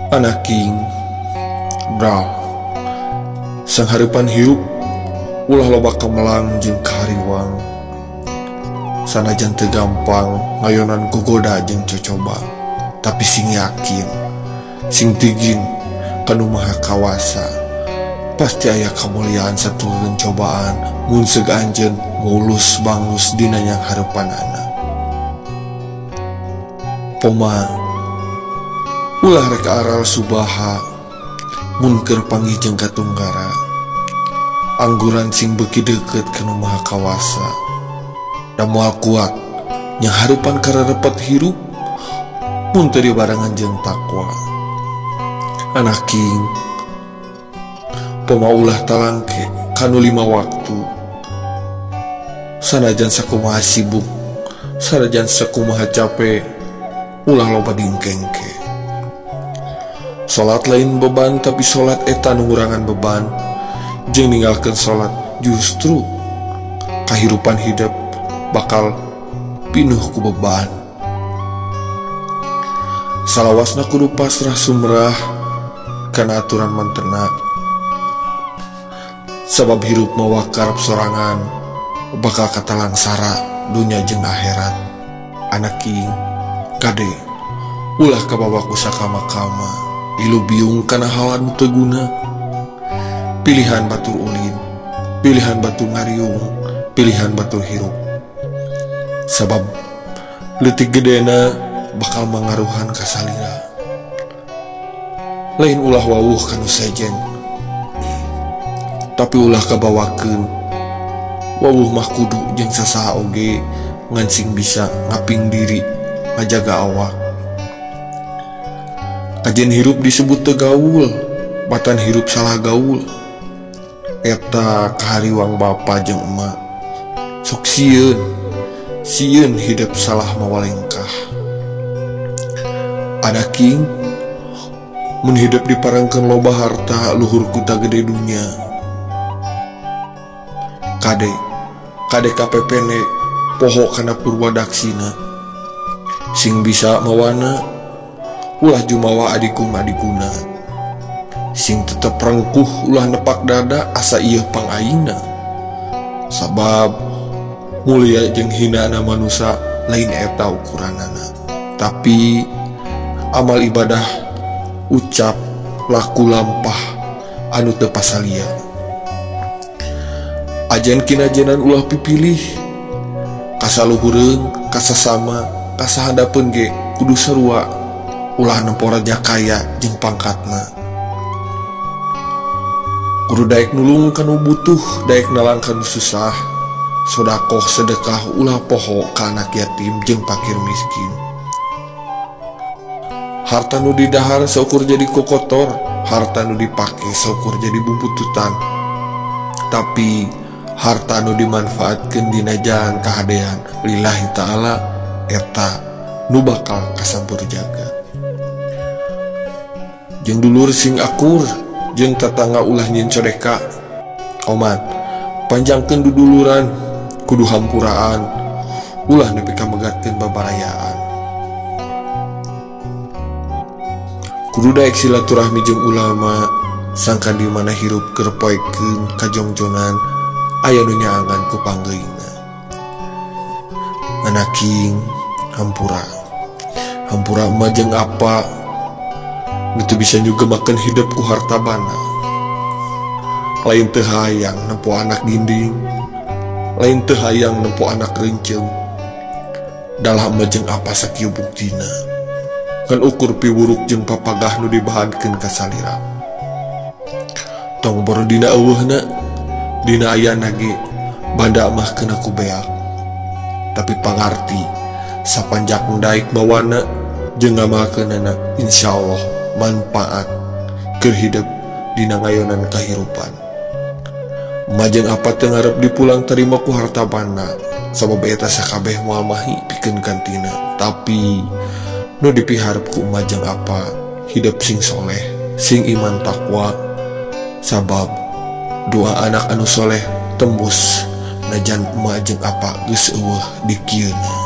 Anaking bral sanghareupan hirup ulah loba kemelang jeung kahariwang. Sanajan teu gampang ngayonan gogoda jeung cocoba, tapi sing yakin, sing tigin kanu Maha Kawasa. Pasti aya kamuliaan satulungan cobaan mun seug anjeun mulus bangus dina yang hareupanana. Poma ulah rek aral subaha mun keur panggih jeung katunggara. Angguran sing beuki deukeut kana Maha Kawasa. Da moal kuat nya hareupan kararepet hirup mun teu dibarengan jeung takwa. Anaking poma ulah talangke kanu 5 waktu. Sanajan sakumaha sibuk, sanajan sakumaha cape, ulah loba dingkengke. Salat lain beban, tapi salat eta nu ngurangan beban. Jeung ninggalkeun salat justru kahirupan hidup bakal pinuh ku beban. Salawasna kudu pasrah sumrah kana aturan mantena. Sabab hirup mawa karep sorangan bakal katalangsara dunya jeung akhirat. Anaking kade ulah kabawa ku sakama-kama ilu biung kana hal anu teu guna. Pilihan batur ulin, pilihan batur ngariung, pilihan batur hirup. Sabab leutik gedena bakal mangaruhan ka salira. Lain ulah wawuh kanu sejen, tapi ulah kabawakeun. Wawuh mah kudu jeung sasaha oge ngan sing bisa ngaping diri, ngajaga awak. Kajen hirup disebut teu gaul, batan hirup salah gaul. Eta kahariwang bapa jeung emak. Sok sieun, sieun hidup salah mawalengkah. Anaking mun hidup diparengkeun loba harta luhur kuta gede dunya. Kade, kade kapepene poho kana purwadaksina. Sing bisa mawana ulah jumawa adigung adiguna. Sing tetep rengkuh ulah nepak dada asa ieu pangaingna. Sabab mulia jeung hinana manusa lain eta ukuranana, tapi amal ibadah, ucap, laku lampah anu teu pasalia. Ajen kinajenan ulah pipilih, kasaluhureun, kasasama, kasahandapeun ge kudu sarua, ulah nempo raja kaya jeung pangkatna. Kudu daek nulung kanu butuh, daek nalang kanu susah. Sodakoh sedekah ulah poho ka anak yatim jeung pakir miskin. Harta nu didahar saukur jadi kokotor, harta nu dipake saukur jadi bumbututan. Tapi harta nu dimanfaatkeun dina jalan kahadean lillahi ta'ala eta nu bakal kasampur jaga. Jeung dulur sing akur, jeung tatangga ulah nyieun codeka. Oman, panjangkeun duduluran, kudu hampuraan, ulah nepi ka megatkeun babarayaan. Kudu daek silaturahmi jeung ulama, sangkan di mana hirup keur poekeun kajongjonan aya nu nyaangan ku panggeuyna. Anaking hampura, hampura mah jeung apa nu teu bisa nyugemakeun hidup ku harta bana. Lain teu hayang nempo anak ginding, lain teu hayang nempo anak rencem. Dalah mah jeung apa sakieu buktina, ngan ukur piwuruk jeung papagah nu dibahankeun ka salira. Tong boro dina eueuhna, dina ayana ge banda mah keuna ku beak. Tapi pangarti sapanjak daek mawana jeung ngamalkeunana, insyaallah manfaat keur hidup dina ngayonan kahirupan. Majeng apa teu ngarep dipulang tarima ku harta banda, sabab eta sakabeh moal mahi pikeun gantina. Tapi nu dipiharep ku majeng apa hidup sing soleh, sing iman takwa. Sabab doa anak anu soleh tembus najan majeng apa geus eueuh dikieuna.